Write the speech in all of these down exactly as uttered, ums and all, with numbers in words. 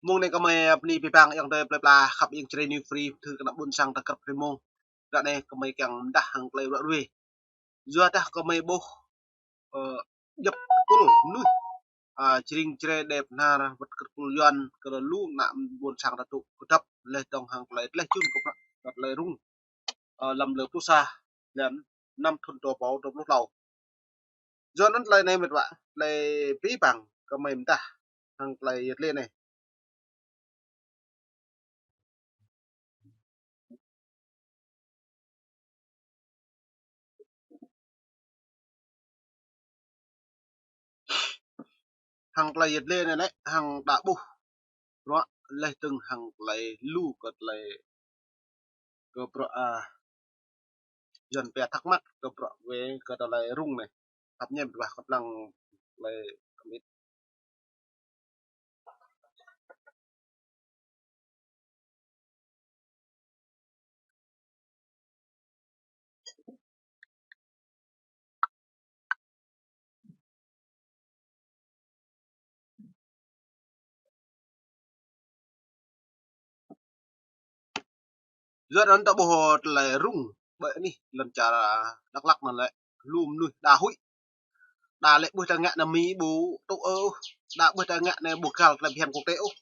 Mông anai gơmơi bơni abih bang ayŏng adơi plơi pla khăp ing čơrê New Free, thư kơ ană ƀôn sang ta krăp rĭm mông. Ră anai gơmơi kiăng mdah hăng tơlơi ruă ruê. Yua dah gơmơi ƀuh, ơ, djŏp kơpul mơnuih, a, čơring čơrê đe pơnar wơ̆t kơpul Yuan kơ lu ană ƀôn sang ta tŭ kơdŏp laih dơ̆ng hăng tơlơi tlaih čun kơ bruă, kơ tơlơi rŭng, ơ, lăm lơ pluh sa blan năm thŭn dua rơbâo dua pluh klâo. Yua anŭn tơlơi anai mĕt wa, tơlơi abih bang gơmơi mdah hăng tơlơi yơh tơlơi anai. Hăng tơlơi yơh tơlơi anai lĕ, hăng đa ƀuh bruă laih dơ̆ng hăng tơlơi lu kơ tơlơi kơ bruă, a, Yuan pia thắc mắc kơ bruă wê kơ tơlơi rŭng anai. Tap ñem ƀuh kơplang tơlơi kơmĭt. Yua anŭn ta ƀuh tơlơi rŭng ƀơi anih lŏn čar Dak Lak anŭn lĕ, lu mơnuih đa huĭ. Đa lĕ ƀuh ta ngă anai Mi ƀu tŭ ôh, đa ƀuh ta ngă anai ƀu găl tơlơi phiăn quốc tế ôh.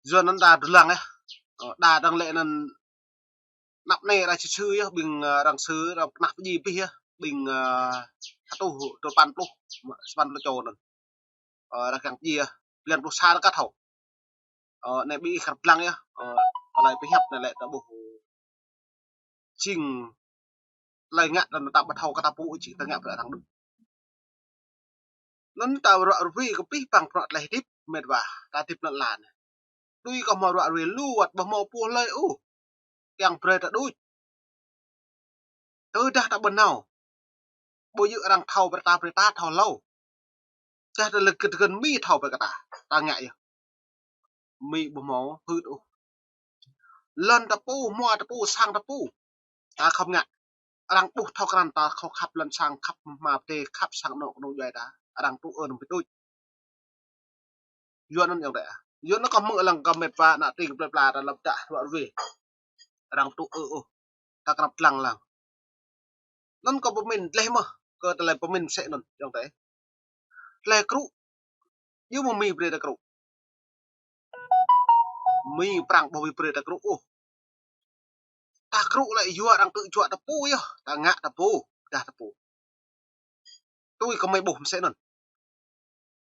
Yua anŭn ta dơ̆ng lăng yơh. Ơ, đa dơ̆ng lĕ anŭn anăp anai arăng čih sư yơh, ƀing, ơ, arăng sư, arăng pơnah pơdjai abih yơh, ƀing, ơ, hơtuh tơpăn pluh, sapăn pluh čô anŭn. Ơ, arăng kiăng pơdjai yơh, blan pluh sa arăng kăt thâo. Ơ, anai ƀing ih krăp lăng yơh, ơ, tơlơi pơhiăp anai lĕ ta ƀuh jing tơlơi ngă anŭn ta ƀu thâo kơ ta pô ôh, jing ta ngă bruă arăng đôč. Anŭn ta ruă ruê kơ abih bang bruă tơlơi hơdip mĕt wa, ta hơdip lŏn lan. Tui kơ hmâo ruă ruê lu wơ̆t ƀu hmâo pô hlơi ôh kiăng brơi ta đôč. Tơdah ta ƀu nao, ƀu djơ̆ arăng thâo brơi ta, brơi ta thâo hlâo. Tơdah ta lĕ gơ̆t gơ̆n Mi thâo brơi kơ ta, ta ngă yơh. Mi ƀu hmâo hưt ôh. Lŏn ta pô, hmua ta pô, sang ta pô, ta khŏm ngă. Arăng ƀuh thâo krăn ta khŏm khăp lŏn sang, khăp hma pơdai, khăp sang anŏ kơnung djuai ta, arăng tŭ ơn ƀu đôč. Yua anŭn ayŏng adơi. Yua anŭn kâo hmư̆ lăng kơ mĕt wa ană tring plơi pla ta lăp dah ruă ruê. Arăng tŭ ơ ôh. Ta krăp lăng lăng. Anŭn kâo pơmĭn tlaih mơ̆ kơ tơlơi pơmĭn sĕ anŭn ayŏng adơi. Tơlơi krŭ. Yua mơ̆ Mi brơi ta krŭ. Mi Prăng ƀu brơi ta krŭ ôh. Ta krŭ lĕ yua arăng tŭ juă ta pô yơh, ta ngă ta pô, dah ta pô. Tui kơ mơi ƀuh mơsĕ anŭn.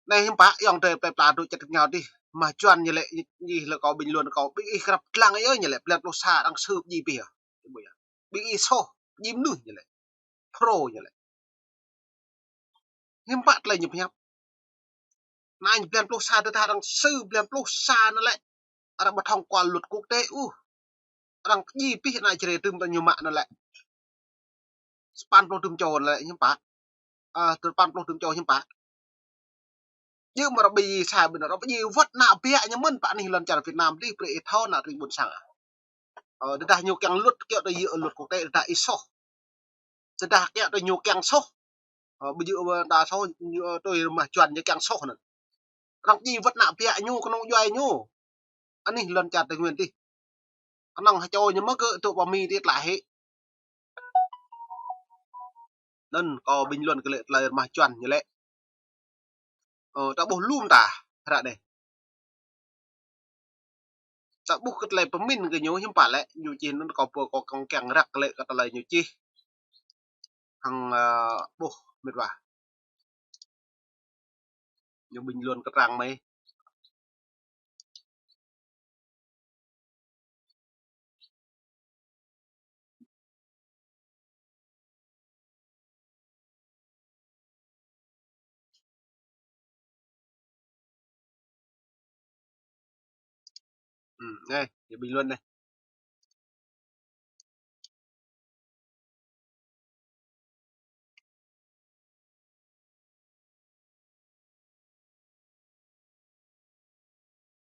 Anai hiư̆m pă ayŏng adơi plơi pla dŏ čăt ngao dih, mah Juan ñu lĕ, ñu lĕ kâo ƀing Luan kâo, ƀing ih krăp lăng yơh ñu lĕ, blan pluh sa arăng sư pơdjai abih yơh. Ƀing ih soh, pơdjai mơnuih ñu lĕ. Pro ñu lĕ. Hiư̆m pă tơlơi ñu pơhiăp. Anai blan pluh sa tơdah arăng sư blan pluh sa anŭn lĕ, arăng ƀu thông qua luật quốc tế ôh. Arăng pơdjai abih ană čơrê tơm ta ñu mă anŭn lĕ. Sapăn pluh tơm čô anŭn lĕ hiư̆m pă. Ơ, sapăn pluh tơm čô hiư̆m pă. Djơ̆ mơ̆ arăng pơdjai sa ƀing arăng pơdjai wơ̆t ană biă ñu mơ̆n pơ anih lŏn čar Việt Nam dih brơi ih thâo ană tring ƀôn sang. Ơ, tơdah ñu kiăng luật kiaŏ tui yơh luật quốc tế tơdah ih soh. Tơdah kiaŏ tui ñu kiăng soh. Ơ, ƀu djơ̆ ƀu đa soh, ñu, ơ, tui mah Juan ñu kiăng soh anŭn. Arăng pơdjai wơ̆t ană biă ñu, kơnung djuai ñu. Anih lŏn čar Tây Nguyên dih. Kơnơ̆ng hơčô ñu mơ̆ kơ tŭ pơ Mi dih tlaih hĭ. Anŭn kâo ƀing Luan kơ lĕ tơlơi mah Juan ñu lĕ. Ơ, ta ƀuh lu mơta, hră anai. Ta ƀuh kơ tơlơi pơmĭn kơ ñu hiư̆m pă lĕ, ñu čih anŭn kâo pô kâo kơ̆ng kiăng răk lĕ kơ tơlơi ñu čih. Hăng, ơ, ƀuh mĕt wa. Ñu ƀing Luan kơ Prăng mơi. Ừm, anai, ñu bình luận anai.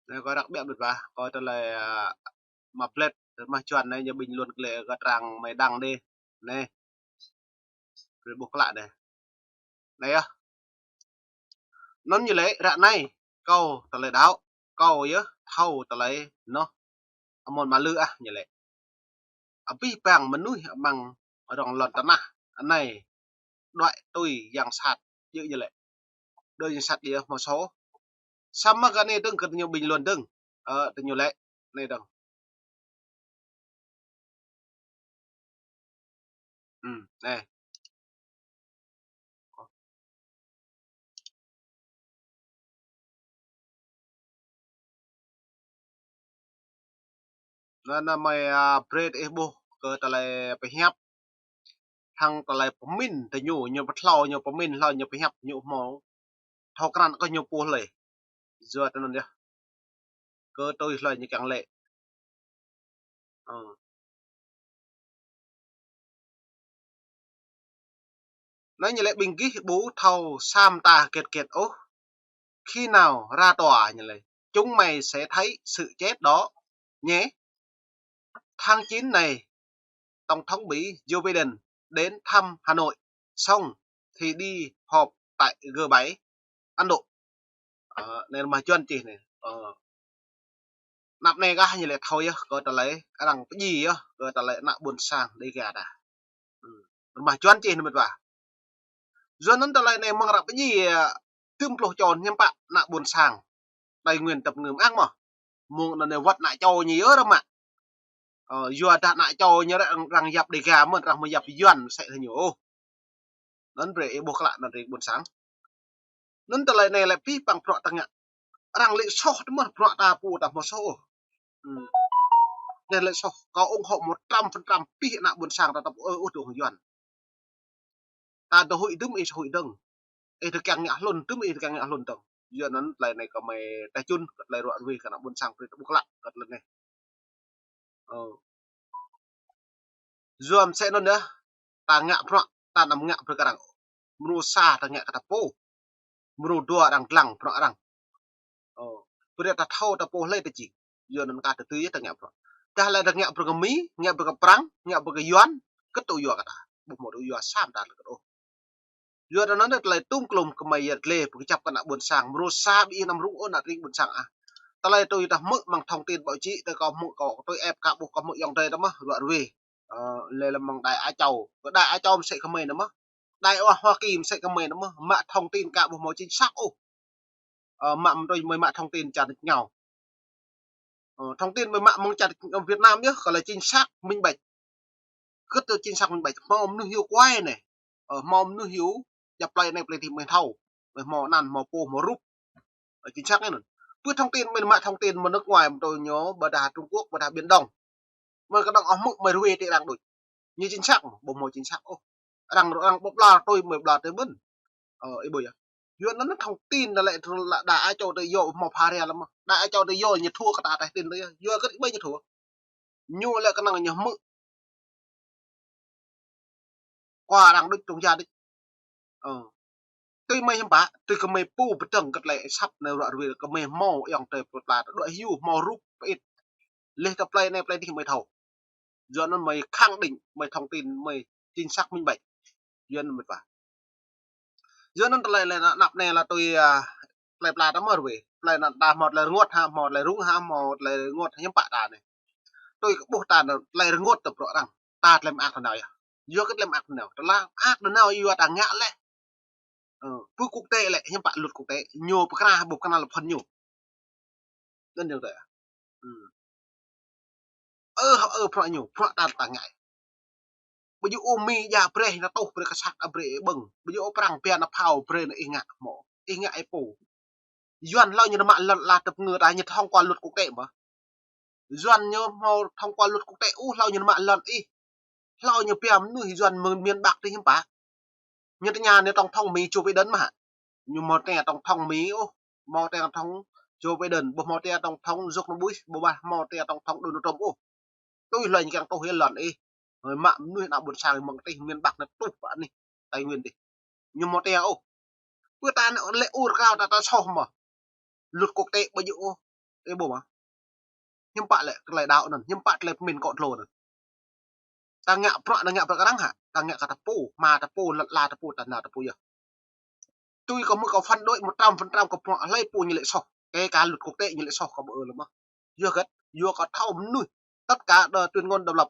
Anai kâo răk ƀiă ƀiă wa, kâo tơlơi, ơ, mă blĕt, mă čuăn anai ñu bình luận kơ lĕ kơ trang mơi đăng dih. Anai. Brơi ƀuh klă anai. Anai yơh. Anŭn ñu lĕ ră anai kâo tơlơi đaŏ. kâo yơh thâo tơlơi anŭn amăng mơlư ah ñu lĕ. Abih bang mơnuih amăng rŏng lŏn tơnah anai đuaĭ tui yang sat, djơ̆ ñu lĕ. Đơi yang sat đia hmâo sô. Samơ̆ kơ anai dơ̆ng kơ tơñu bình luận dơ̆ng. Ơ, tơñu lĕ, anai dơ̆ng. Ừm, anai. Anŭn, anŭn mơi, a, brơi ih ƀuh kơ tơlơi pơhiăp. Hăng tơlơi pơmĭn tơñu, ñu pơthlâo, ñu pơmĭn hlâo, ñu pơhiăp, ñu hmâo thâo krăn kơ ñu pô hlơi. Yua tui anŭn yơh. Kơ tui hlơi ñu kiăng lĕ. Ơ. Anai ñu lĕ ƀing gih ƀu thâo sa mơta hơget hơget ôh. Khi nào ra tòa ñu lĕ, chúng mày sẽ thấy sự chết đó nhé. Tháng chín này, Tổng thống Mỹ Joe Biden đến thăm Hà Nội, xong thì đi họp tại G bảy, Ấn Độ. Ơ, anai mă Yuan čih anai. Ơ. Anăp anai kah ñu lĕ thâo yơh, kơ tơlơi arăng pơdjai yơh, kơ tơlơi ană ƀôn sang Dega ta. Ơ. Mă Yuan čih anai mơ̆t wa. Yua anŭn tơlơi anai mơ̆ng arăng pơdjai, ơ, tơm pluh čô hiư̆m pă ană ƀôn sang Tây Nguyên tơpơngơ̆m ang mơ̆. Mơ̆ng anŭn anai wơ̆t ană čô ñu yơh rơmă. Ơ, yua dah ană čô ñu arăng, arăng yap Dega mơ̆n, arăng mơ̆ yap Yuan mơsĕ tơñu. Anŭn brơi ih ƀuh klă anŭn ring ƀôn sang. Anŭn tơlơi anai lĕ pih păng bruă ta ngă. Arăng lĕ soh tơmơ̆ bruă ta pô ta hmâo soh. Ơ. Anai lĕ soh. Kâo ủng hộ một trăm phần trăm pih ană ƀôn sang ta tơpă ơ ôh dong Yuan. Ta tơ huĭ dơ̆ng, ih huĭ dơ̆ng. Ih tơ kiăng ngă hlŭn dơ̆ng, ih tơ kiăng ngă hlŭn dơ̆ng. Yua anŭn tơlơi anai kơ mơi tơčun, kơ tơlơi ruă ruih kơ ană ƀôn sang brơi ta ƀuh klă, kơ tơlơi anai. Ơ. Yua mơsĕ anŭn yơh, ta ngă bruă, ta anăm ngă brơi kơ arăng. Mrô sa ta ngă kơ ta pô. Mrô dua arăng lăng bruă arăng. Ơ, brơi ta thâo ta pô hlơi ta jing. Yua anŭn kah tơtui yơh ta ngă bruă. Dah lĕ ta ngă bruă kơ Mi, ngă bruă kơ Prăng, ngă bruă kơ Yuan, kơ tŭ yua kơ ta. Ƀu hmâo tŭ yua sa mơta lĕ kơ ôh. Yua anŭn tơlơi tŭm klum kơ mơi yơh lĕ, pơkơjăp kơ ană ƀôn sang, mrô sa ƀing anăm rŭng ôh ană ring ƀôn sang ah. Tơlơi tui ta hmư̆ mơ̆ng thông tin báo chí, tơ kâo hmư̆ kâo tui ĕp kơ ƀuh kâo hmư̆ ayŏng adơi ta mơ̆, ruă ruih. Ơ, lĕ lăm mơ̆ng Đài Á Châu. Kơ Đài Á Châu mơsĕ kơ mơi anŭn mơ̆. Đài Hoa Kỳ mơsĕ kơ mơi anŭn mơ̆, mă thông tin kơ ƀu hmâo chính xác ôh. Ơ, mă mơ̆ng tui mơi mă thông tin čar ngao. Ơ, thông tin mơi mă mơ̆ng čar Việt Nam yơh, kơ lĕ chính xác, minh bạch. Kơ tơ chính xác, minh bạch. Hmâo mơnuih hyu kuai anai. Ơ, hmâo mơnuih hyu, djăp plơi anai plơi adih mơi thâo. Mơi hmâo anăn, hmâo pô, hmâo rup. Ơ, chính xác anŭn. Pơ thông tin mơi mă thông tin mơ̆ng nước ngoài mơ̆ tui ñu, ƀôdah Trung Quốc, ƀôdah Biển Đông. Mơi kơnơ̆ng ôh hmư̆ mơi ruai tơ arăng đôč. Ñu chính xác mơ̆, ƀu hmâo chính xác ôh. Arăng, arăng ƀu ƀlŏr tui mơi ƀlŏr tui mơ̆n. Ơ, ih ƀuh yơh. Yua anŭn thông tin anŭn lĕ Đài Á Châu tơ yơh hmâo pha ria lăm mơ̆. Đài Á Châu tơ yơh ñu thua kơ ta teh tin tơ yơh. Yua kơ ih ƀuh ñu thua. Ñu lĕ kơnơ̆ng ñu hmư̆. Kơ arăng đôč, trong ya đôč. Ơ. Tui mơi hiư̆m pă, tui kơ mơi pô pơdơ̆ng kơ tơlơi asăp anai ruă ruih kơ mơi hmâo ayŏng adơi pơpla ta đuaĭ hyu hmâo rup pơit. Lĕ tơ plơi anai plơi adih mơi thâo. Yua anŭn mơi khẳng định, mơi thông tin, mơi chính xác minh bạch. Yua anŭn mơi pă. Yua anŭn tơlơi lĕ anăp anai lĕ tui, a, plơi pla ta mơ̆ ruih. Plơi anŭn ta hmâo tơlơi rơngot hă, hmâo tơlơi rŭng hă, hmâo tơlơi rơngot hă hiư̆m pă ta anai. Tui kơ ƀuh ta anŭn tơlơi rơngot tơ bruă arăng. Ta tơlơi mơak tơ nao yơh. Yua kơ tơlơi mơak tơ nao. Tơlơi mơak tơ nao yua ta ngă lĕ. Ơ, pơ quốc tế lĕ, hiư̆m pă luật quốc tế, ñu pơkra, ƀu pơkra lĕ phŭn ñu. Anŭn yơh tơ. Ơ, ơ, bruă ñu, bruă ta ta ngă. Ƀu djơ̆ ôh Mi djă brơi, ană tuh brơi kơ sat, a brơi ƀơ̆ng. Ƀu djơ̆ ôh Prăng pia ană phao brơi ană ih ngă hmâo. Ih ngă ih pô. Yuan hlâo ñu mă lŏn ala tơpơngơ̆ ta ñu thông qua luật quốc tế mơ̆. Yuan ñu hmâo thông qua luật quốc tế ôh hlâo ñu mă lŏn ih. Hlâo ñu pia mơnuih Yuan mơ̆ng miền Bắc tơ hiư̆m pă. Ñu tơña anai tổng thống Mi Joe Biden mơ̆ hă. Ñu hmâo tơña tổng thống Mi ôh. Hmâo tơña tổng thống Joe Biden, ƀu hmâo tơña tổng thống George Bush, ƀu hmâo tơña tổng thống Donald Trump ôh. Tui hlơi ñu kiăng tuh yơh lŏn ih. Mơi mă mơnuih ană ƀôn sang mơ̆ng tih miền Bắc anai tuh pơ anih Tây Nguyên tih. Ñu hmâo tơña ôh. Pơ ta anai lĕ ur krao ta ta soh mơ̆. Luật quốc tế ƀu djơ̆ ôh. Ih ƀuh mơ̆. Hiư̆m pă lĕ tơlơi đaŏ anŭn, hiư̆m pă tơlơi pơmĭn kŏ tlô anŭn. Ta ngă bruă, ta ngă bruă kơ arăng hă? Ta ngă kơ ta pô, ama ta pô, lŏn ala ta pô, ta nao ta pô yơh. Tui kơ mơi kâo phản đối một trăm phần trăm kơ bruă hlơi pô ñu lĕ soh. Kể cả luật quốc tế ñu lĕ soh kâo ƀu ư lĕ mơh. Yua hơget? Yua kâo thâo mơnuih, tất cả, ờ, tuyên ngôn độc lập,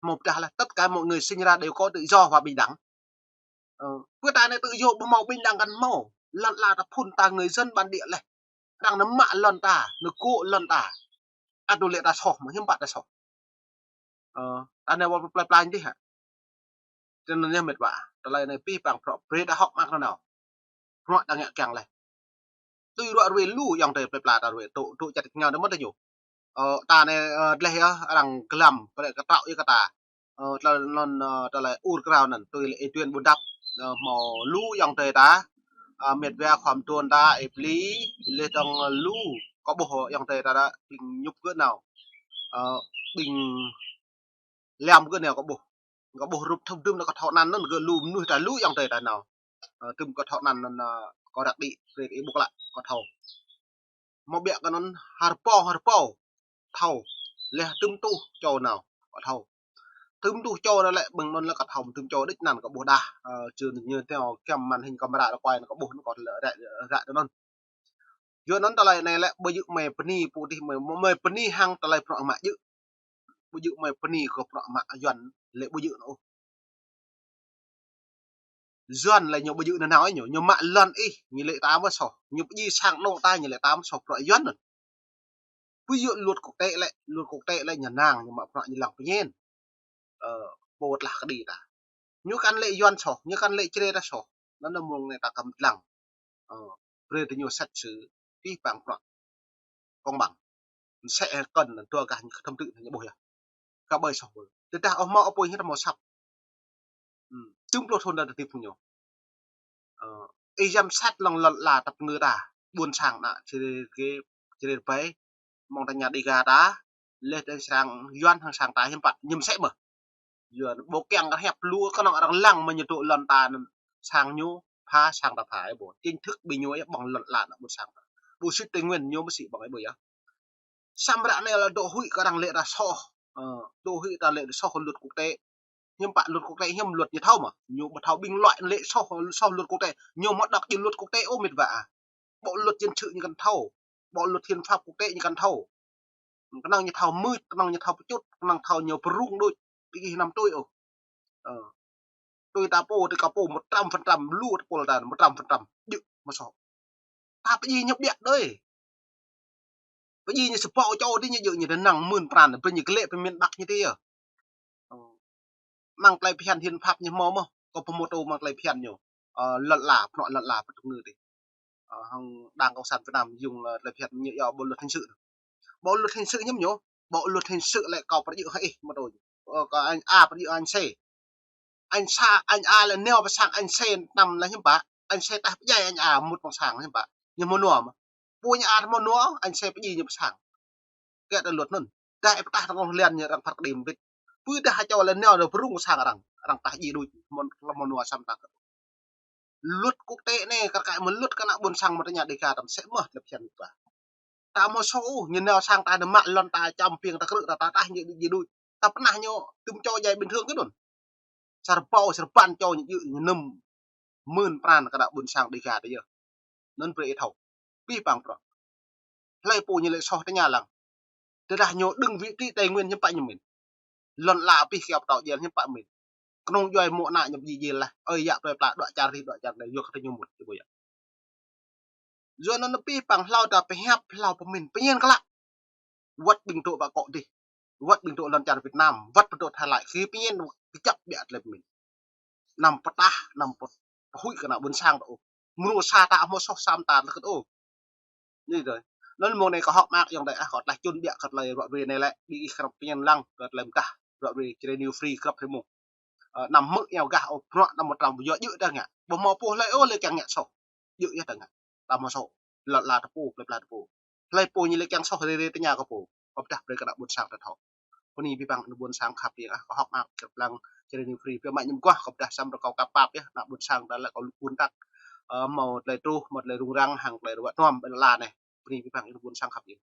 một trăm là tất cả mọi người sinh ra đều có tự do và bình đẳng. Ơ, pơ ta anai tự do ƀu hmâo bình đẳng kăn hmâo. Lŏn ala ta phŭn ta người dân bản địa leh. Arăng nao mă lŏn ta, nao gŏ lŏn ta. Ăt dŏ lĕ ta soh, mơ̆ hiư̆m pă ta soh. Ơ, ta anai wơ̆t plơi pla ñu dih hă. Tui anŭn yơh met wa, tơlơi anai pih pang prŏ brơi ta hŏk mơak nanao. Prŏ ta ngă kiăng leh. Tui ruă ruê lu ayŏng adơi plơi pla ta ruê tŭ, tŭ čăt kơnga ta mơ̆n ta ñu. Ơ, ta anai, ơ, dleh yơh, arăng glăm, pơlĕ kơtraŏ yơh kơ ta. Ơ, tơlơi anŭn, ơ, tơlơi ur krao anŭn, tui lĕ ih Duen Bun Dap, ơ, hmâo lu ayŏng adơi ta, ơ, met wa khua mơtuôn ta, ih Bli, leh dơ̆ng lu, kâo ƀuh ayŏng adơi ta, ta, ƀing Ñŭp gơ̆ nao. Ơ, ƀing Liam gơ̆ nao kâo ƀuh. Kâo ƀuh rup thŭm dŭm nao kâo thâo anăn anŭn gơ̆ lu mơnuih ta lu ayŏng adơi ta nao. Ơ, dŭm kâo thâo anăn anŭn, ơ, kâo răk đĭ, brơi ih ƀuh klă kâo thâo. Hmâo ƀiă kơ anŭn hơr pô, hơr pô. Thâo. Leh dŭm tuh čô nao. Kâo thâo. Dŭm tuh čô nao lĕ ƀing anŭn lĕ kâo thâo dŭm čô đôč anăn kâo ƀuh đah. Ơ, čư ñu teo kiăm màn hình camera rơkuai nao kâo ƀuh anŭn kâo lĕ ră, ră tui anŭn. Yua anŭn tơlơi anai lĕ ƀu djơ̆ mơi bơni pô dih mơi, mơi bơni hăng tơlơi prŏ mă djơ̆. Ƀu djơ̆ mơi bơni kơ prŏ mă Yuan lĕ ƀu djơ̆ anŭn ôh. Yuan lĕ ñu ƀu djơ̆ nanao ñu, ñu mă lŏn ih, ñu lĕ ta mơ̆ soh. Ñu pơdjai sang anŏ ta, ñu lĕ ta mơ̆ soh prŏ Yuan anŭn. Ƀu djơ̆ luật quốc tế lĕ, luật quốc tế lĕ ñu năng, ñu mă prŏ ñu lăng pơñen. Ơ, pô tlah kơđi ta. Ñu kăn lĕ Yuan soh, ñu kăn lĕ Jrai ta soh. Anŭn mơ̆ng anai ta kăm lăng. Ơ, brơi ta ñu xét xử pih pang prŏ công bằng. Mơsĕ kơn anŭn dua gah ñu thâm tự ñu ƀuh yơh. Kơ ƀơi soh ƀơi. Tơdah ôh hmâo apui hĭ ta hmâo săp. Ưm, dŭm pluh thŭn ta tơtip ñu. Ơ, ih giám sát lăng lŏn ala tăp ngư ta. Ƀuôn sang ană Jrai rơgê, Jrai rơbei. Mơ̆ng ta ña Đêga ta. Leh ta sang Yuan hăng sang ta hiư̆m pă. Ñu mơsĕ mơ̆. Yuan ƀu kiăng kơ hiăp lu kơnơ̆ng arăng lăng mơ̆ ñu dŏ lŏn ta anŭn sang ñu pha sang ta pha ih ƀuh. Chính thức ƀing ñu yơh ƀơ̆ng lŏn ala ană ƀuôn sang ta. Ƀu sĭt Tây Nguyên ñu mơsĭ ƀơ̆ng ih ƀuh yơh. Samơ̆ ră anai lĕ dŏ huĭ kơ arăng lĕ ta soh. Ơ, dŏ huĭ ta lĕ soh luật quốc tế. Hiư̆m pă luật quốc tế hiư̆m luật ñu thâo mơ̆. Ñu ƀu thâo ƀing loại lĕ soh, soh luật quốc tế. Ñu hmâo đŏk jing luật quốc tế ôh met wa ah. Bộ luật dân sự ñu kăn thâo. Bộ luật hiến pháp quốc tế ñu kăn thâo. Kơnơ̆ng ñu thâo mưč, kơnơ̆ng ñu thâo pơčŭt, kơnơ̆ng thâo ñu pơrŭng đôč. Tui ih năm tui ôh. Ơ. Tui ta pô, tui kâo pô một trăm phần trăm, lu ta pô ta một trăm phần trăm. Djơ̆, mơ̆ soh. Ta pơdjai ñu ƀiă đơi. Pơdjai ñu sa ƀâo čô tui ñu djơ̆ ñu tơnăng mưn pran, brơi ñu glĕ pơ miền Bắc ñu tui yơh. Ơ. Mơ̆ng tơlơi phiăn hiến pháp ñu hmâo mơ̆, kâo pơmôtô mơ̆ng tơlơi phiăn ñu. Ơ, lŏn ala, prŏ lŏn ala, pơtŭk ngư tui. Ơ, hăng Đảng Cộng sản Việt Nam dùng là tơlơi phiăn ñu yua bộ luật hình sự. Bộ luật hình sự hiư̆m ñu, bộ luật hình sự lĕ kâo pơdjơ̆ hăng ih mơ̆ tui. Ơ, kâo anh A pơdjơ̆ anh C. Anh sa, anh A lĕ nao pơ sang anh C năm lĕ hiư̆m pă. Anh C tah pơdjai anh A mŭt pơ sang hiư̆m pă. Ñu hmâo nua mơ̆. Pô ñu A hmâo nua, anh C pơdjai ñu pơ sang. Kĕ ta luật anŭn. Dah ih pơtah tơngôh liăn ñu arăng phat kơđi mơbĭt. Pơ dah ha čô lĕ nao dŏ pơrŭng sang arăng. Arăng tah djai đôč, hmâo, hmâo nua sam tah. Luật quốc tế anai, kar kaĭ mơ̆ luật kơ ană ƀuôn sang mơ̆ ta ña Đêga ta mơsĕ mơ̆ tơlơi phiăn ta. Ta hmâo soh ôh, ñu nao sang ta nao mă lŏn ta čăm piêng ta krư̆ ta, ta tah ñu djai đôč. Ta pơnah ñu tŭm čô djai bình thường kơ anŭn. Sa rơbâo, sa rơbăn čô ñu djơ̆ ñu nŭm mưn pran kơ ană ƀuôn sang Đêga ta yơh. Anŭn brơi ih thâo. Pih pang prŏ. Hlơi pô ñu lĕ soh tơña lăng. Tơdah ñu đứng vị trí Tây Nguyên hiư̆m pă ñu mĭn. Lŏn ala pih kiăo pơtâo djel hiư̆m pă mĭn. Kơnơ̆ng djuai mô̆ ană ñu pơdjai djel lah. Ơi yă plơi pla dŏ čar rih dŏ čar anai yua kơ ñu mŭt ih ƀuh yơh. Yua anŭn pih pang hlâo ta pơhiăp hlâo pơmĭn pơñen klă. Wơ̆t ƀing dŏ ƀă kŏ dih. Wơ̆t ƀing dŏ lŏn čar Việt Nam. Wơ̆t ƀing dŏ Thái Lan. Khĭ pơñen kơjăp ƀiă tơlơi pơmĭn. Anăm pơtah, anăm pơ-, pơhuĭ kơ ană ƀuôn sang ta ôh. Mơnuih sa ta hmâo soh sam ta tơkơt ôh. Anai dơi. Anŭn mơ̆ng anai kâo hơ̆k mơak ayŏng adơi ah, kâo tlaih čun ƀiă kơ tơlơi ruă brơi anai lĕ, ƀing ih krăp pơñen lăng kơ tơlơi mơdah ruă brơi Jrai New Free krăp hrơi mông. Ơ, anăm hmư̆ iâu gah ôh, prŏ anăm mơtram yua djơ̆ ta ngă. Ƀu hmâo pô hlơi ôh lĕ kiăng ngă soh. Djơ̆ yơh ta ngă. Ta hmâo soh. Lŏn ala ta pô, plơi pla ta pô. Hlơi pô ñu lĕ kiăng soh rê rê tơña kơ pô. Kâo pơdah brơi kơ ană ƀuôn sang ta thâo. Bơni pih pang ană ƀuôn sang khăp yơh ah, kâo hơ̆k mơak kơ pơblang Jrai New Free. Pioh mă ñu mơguah, kâo pơdah samơ̆ rơkâo kơ pap yơh, ană ƀuôn sang ta lĕ kâo lŭk ƀun tăk. Ơ, hmâo tơlơi truh, hmâo tơlơi rŭng răng, hăng tơlơi ruă tơnam ƀơi lŏn ala anai. Bơni pih pang ană ƀuôn sang khăp yơh.